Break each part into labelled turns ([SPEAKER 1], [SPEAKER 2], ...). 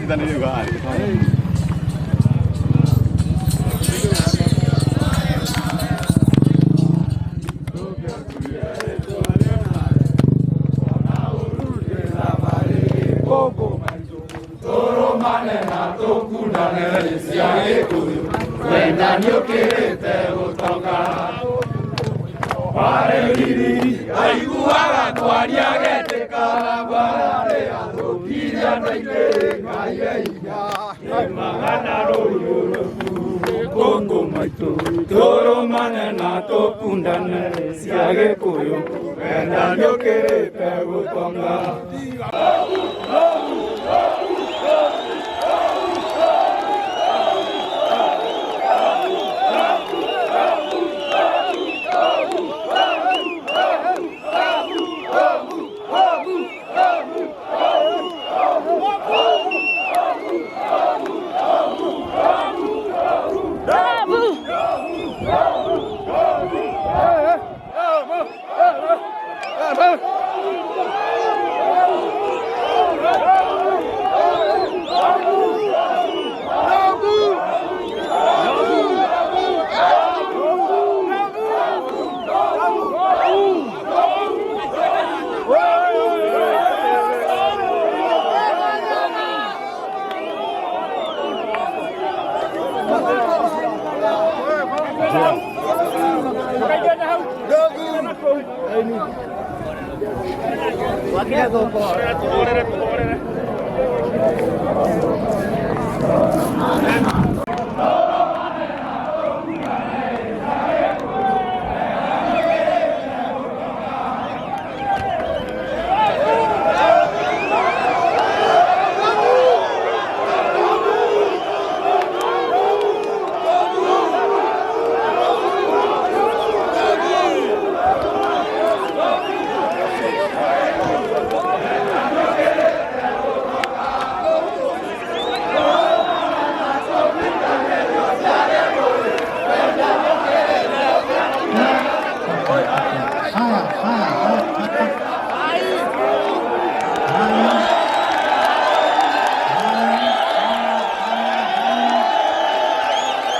[SPEAKER 1] Tũnyitithanĩrie haha.
[SPEAKER 2] Aiguaga kwaria getĩka mbararĩ athũkirie andũ aingĩ Ngai eiga magana rũiyũrũku kũngũ maitũ tũrũmane na tũkundane cia gĩkũyũ wenda nĩũkĩrĩte gũtonga.
[SPEAKER 3] Haya, haya, haya.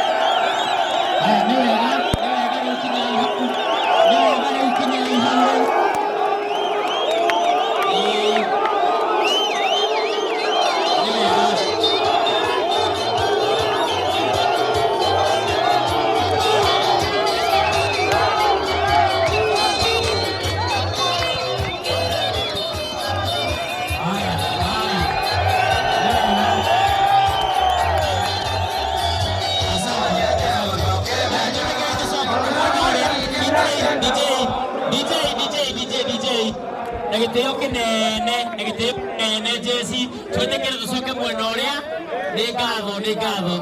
[SPEAKER 3] Haya, nĩ wega, nĩ wega rĩu kinyai hau. Nĩ wega rĩu kinyai hau. Ĩĩ. Nĩ wega. Haya, haya. Nĩ wega. DJ, DJ, DJ, DJ, na gĩtĩo kĩnene, na gĩtĩo kĩnene jeci, twĩtĩkĩre tũcoke mwena ũrĩa, nĩ ngatho, nĩ ngatho.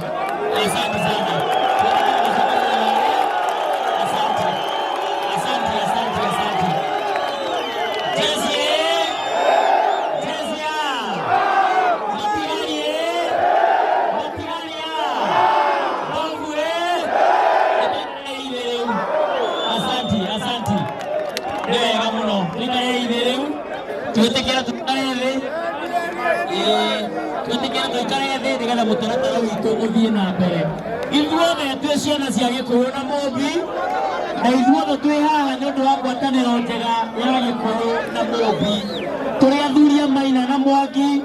[SPEAKER 3] Asante sana. Twĩtĩkĩre tũcoke mwena ũrĩa. Asante. Asante, asante, asante. Jeci ĩ! Jeci a! Matigari ĩ! Matigari a! Mbovu ĩ! Rĩu. Asante, asante. Nĩ wega mũno. Tũikare thĩ rĩu. Twĩtĩkĩre tũikare thĩ. Ĩĩ, twĩtĩkĩre tũikare thĩ nĩgetha mũtaratara witũ ũthiĩ na mbere. Ithuothe twĩ ciana cia Gĩkũyũ na Mũmbi, na ithuothe twĩ haha nĩ ũndũ wa ngwatanĩro njega ya Gĩkũyũ na Mũmbi. Tũrĩ athuri a Maina na Mwangi,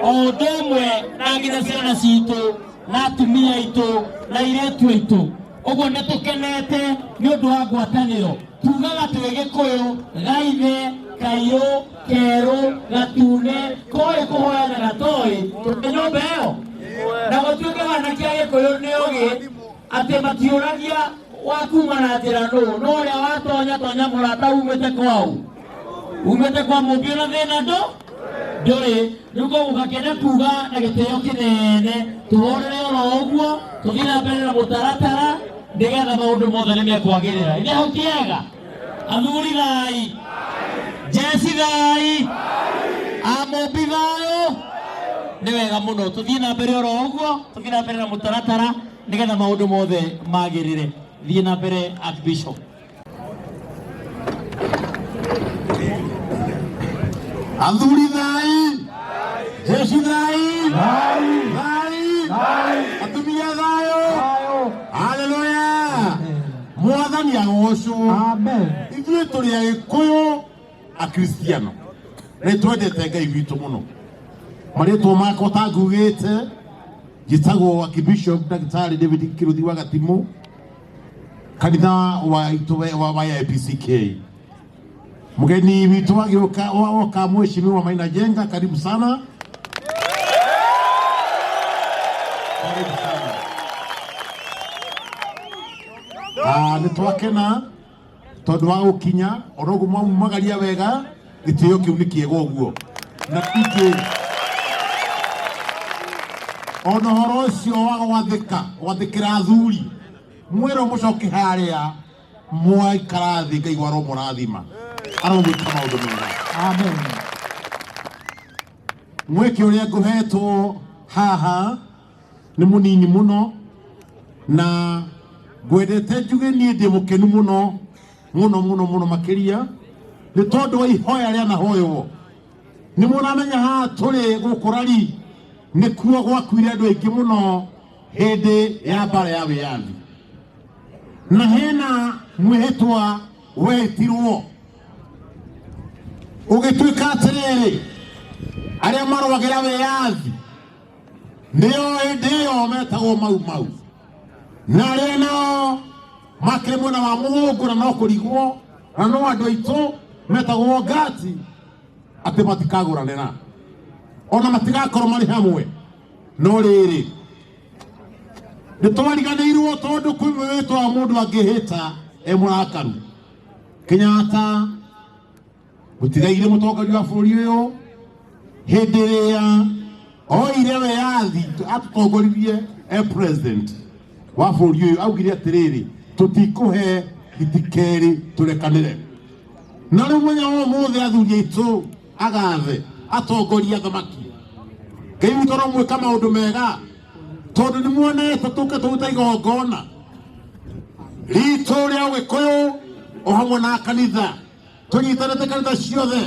[SPEAKER 3] o ũndũ ũmwe na nginya ciana citũ na atumia aitũ na airĩtu aitũ. Ũguo nĩ tũkenete nĩ ũndũ wa ngwatanĩro. Tugaga twĩ Gĩkũyũ, gaithe, kairũ, kerũ, gatune, koĩ kũhoya na gatoĩ, tũrĩ nyũmba ĩyo. Na gũtuĩke anake a Gĩkũyũ nĩ ogĩ atĩ matiũragia wa kuma na njĩra nũ, no ũrĩa watonya tonya mũrata umĩte kwao. Umĩte kwa mũmbi ona thĩna ndũ ndũrĩ. Rĩu koguo ngakena kuga na gĩtĩo kĩnene tũhorere oro ũguo tũthiĩ na mbere na mũtaratara nĩgetha maũndũ mothe nĩ mekwagĩrĩra. Ithe hau ti hega? Athuri thai, jeci thai, amũmbi thayũ. Nĩ wega mũno tũthiĩ na mbere oro ũguo, tũthiĩ na mbere na mũtaratara nĩgetha maũndũ mothe magĩrĩre. Thiĩ na mbere Archbishop.
[SPEAKER 4] Athuri thai, jeshi thai.
[SPEAKER 1] Agocwo.
[SPEAKER 4] Amen.
[SPEAKER 1] Ithuĩ tũrĩ Agĩkũyũ Akristiano, nĩ twendete Ngai witũ mũno. Marĩtwa makwa ta ngugĩte, njĩtagwo Archbishop Ndagĩtarĩ David Kĩrũthi wa Gatimũ, kanitha wa itũ wa APCK. Mgeni witũ agĩũka woka, Mheshimiwa Maina Njenga, karibu sana. Karibu sana. Ah, nĩ twakena tondũ wa gũkinya ona ũguo mwamumagaria wega, gĩtĩo kĩu nĩ kĩega ũguo. Na ningĩ ona ũhoro ũcio wa gwathĩka, gwathĩkĩra athuri, mwĩrwo mũcoke harĩa mwaikara thĩ, Ngai aromũrathima, aromwĩka maũndũ mega.
[SPEAKER 4] Amen.
[SPEAKER 1] Mweke ũrĩa ngũhetwo haha nĩ mũnini mũno, na ngwendete njuge niĩ ndĩ mũkenu mũno mũno mũno mũno makĩria nĩ tondũ wa ihoya rĩa nahoywo. Nĩ mũramenya haha tũrĩ gũkũ Rari nĩkuo gwakuire andũ aingĩ mũno hĩndĩ ya mbara ya wĩyathi, na hena mwĩhĩtwa wetirwo ũgĩtuĩka atĩrĩrĩ, arĩa marũagĩra wĩyathi nĩo hĩndĩ ĩyo metagwo Mau Mau, na arĩa nao makĩrĩ mwena wa mũthũngũ na no kũrigwo na no andũ aitũ metagwo ngati, atĩ matikagũranĩra ona matigakorwo marĩ hamwe. No rĩrĩ, nĩ twariganĩirwo tondũ kwĩ mwĩhĩtwa wa mũndũ angĩhĩta e mũrakaru. Kenyatta mũtigaire mũtongoria wa bũrũri ũyũ, hĩndĩ ĩrĩa oire wĩyathi atũtongoririe e president wa bũrũri ũyũ, augire atĩrĩrĩ, tũtikũhe hiti kerĩ tũrekanĩre. Na rĩu mũthenya wa ũmũthĩ, athuri aitũ agathe, atongoria, athamaki, Ngai witũ aromwĩka maũndũ mega, tondũ nĩ muonete tũke tũruta igongona ritũ rĩa Ũgĩkũyũ o hamwe na kanitha, tũnyitanĩte kanitha ciothe,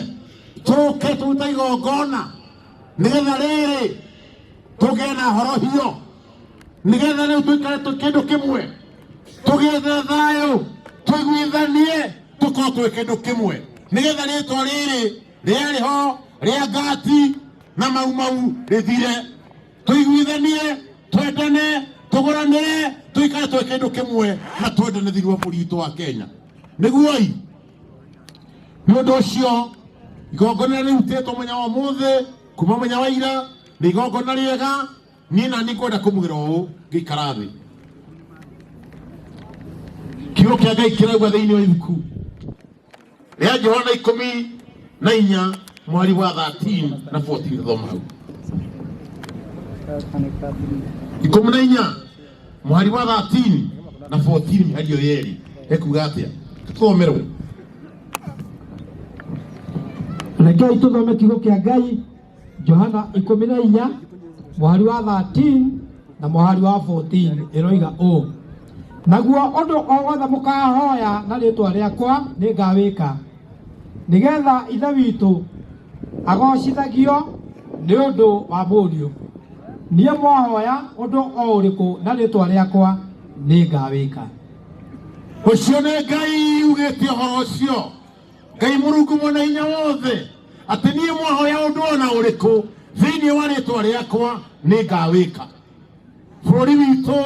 [SPEAKER 1] tũke tũruta igongona nĩgetha rĩrĩ tũgĩe na horohio, nĩgetha rĩu tũikare tũ kĩndũ kĩmwe, tũgĩe na thayũ, tũiguithanie, tũkorwo twĩ kĩndũ kĩmwe, nĩgetha rĩtwa rĩrĩ rĩarĩ ho rĩa ngati na Mau Mau rĩthire, tũiguithanie, twendane, tũgũranĩre, tũikare twĩ kĩndũ kĩmwe na twendane thĩinĩ wa bũrũri witũ wa Kenya. Nĩguo i nĩ ũndũ ũcio igongona rĩrutĩtwo mũthenya wa ũmũthĩ kuma mũthenya wa ira nĩ igongona rĩega. Niĩ na niĩ ngwenda kũmwĩra ũũ ngĩikara thĩ, kiugo kĩa Ngai kĩrauga thĩinĩ wa ibuku rĩa Johana 14 mweri wa 13 na 14. Thoma hau, 14 mweri wa 13 na 14, mĩhari ĩyo yerĩ ekuga atĩa? Tũthomerwo.
[SPEAKER 4] Rekei tũthome kiugo kĩa Ngai, Johana 14 mũhari wa 13 na mũhari wa 14, ĩroiga ũũ: "Naguo ũndũ o wothe mũkahoya na rĩtwa rĩakwa, nĩ ngawĩka, nĩgetha Ithe witũ agocithagio nĩ ũndũ wa Mũriũ. Niĩ mwahoya ũndũ o ũrĩkũ na rĩtwa rĩakwa, nĩ ngawĩka."
[SPEAKER 1] Ũcio nĩ Ngai ugĩte ũhoro ũcio, Ngai Mũrungu mwene hinya wothe, atĩ niĩ mwahoya ũndũ ona ũrĩkũ thĩinĩ wa rĩtwa rĩakwa, nĩ ngawĩka. Bũrũri witũ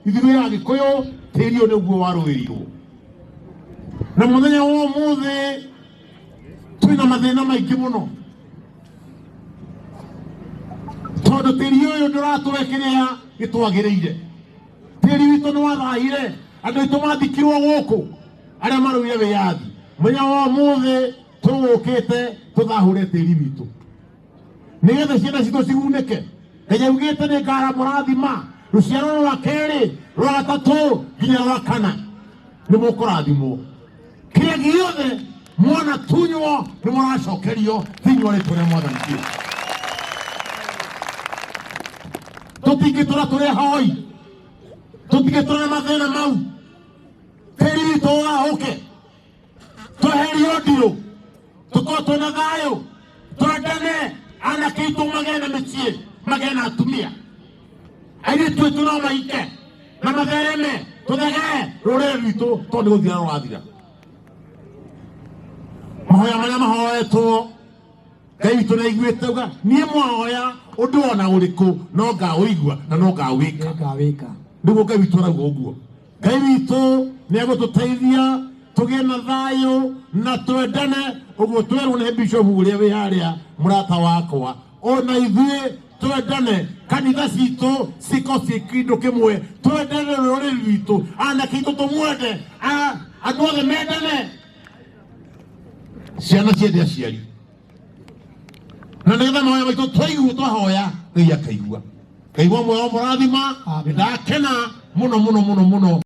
[SPEAKER 1] ithuĩ Agĩkũyũ, tĩri ũyũ nĩguo warũĩrirwo, na mũthenya wa ũmũthĩ twĩna mathĩna maingĩ mũno tondũ tĩri ũyũ ndũratũhe kĩrĩa gĩtwagĩrĩire. Tĩri witũ nĩ wathahire, andũ aitũ mathikirwo gũkũ arĩa marũire wĩyathi. Mũthenya wa ũmũthĩ tũgũkĩte tũthahure tĩri witũ nĩgetha ciana citũ cigunĩke. Ngai augĩte nĩ ngara mũrathima rũciaro rwa kerĩ, rwa gatatũ nginya rwa kana, nĩ mũkũrathimwo. Kĩrĩa gĩothe mwana tunywo nĩ mũracokerio thĩinĩ wa rĩtwa rĩa Mwathani Jesũ. Tũtingĩtũra tũrĩ hoi, tũtingĩtũra na mathĩna mau. Tĩri witũ wahũke, tweherio ndirũ, tũkorwo twĩna thayũ, twendane, anake aitũ magĩe na mĩciĩ, magĩe na atumia, airĩtu aitũ no mahike na mathereme. Tũthegee rũrĩrĩ rwitũ tondũ nĩ gũthira rũrathira. Mahoya marĩa mahoetwo Ngai witũ nĩ aiguĩte uga niĩ mwahoya ũndũ ona ũrĩkũ no ngaũigua na no ngawĩka.
[SPEAKER 4] Ngawĩka.
[SPEAKER 1] Nĩguo Ngai witũ arauga ũguo. Ngai witũ nĩ egũtũteithia tũgĩe na thayũ na twendane ũguo twerwo nĩ bishop ũrĩa wĩ harĩa mũrata wakwa, ona ithuĩ twendane, kanitha citũ cikorwo ciĩ kĩndũ kĩmwe, twendane rũrĩrĩ rwitũ, anake aitũ tũmwende, andũ othe mendane, ciana ciende aciari, na nĩgetha mahoya maitũ twaigua twahoya Ngai akaigua. Ngai wa muoyo mũrathima.
[SPEAKER 4] Amen.
[SPEAKER 1] Ndakena mũno mũno mũno mũno.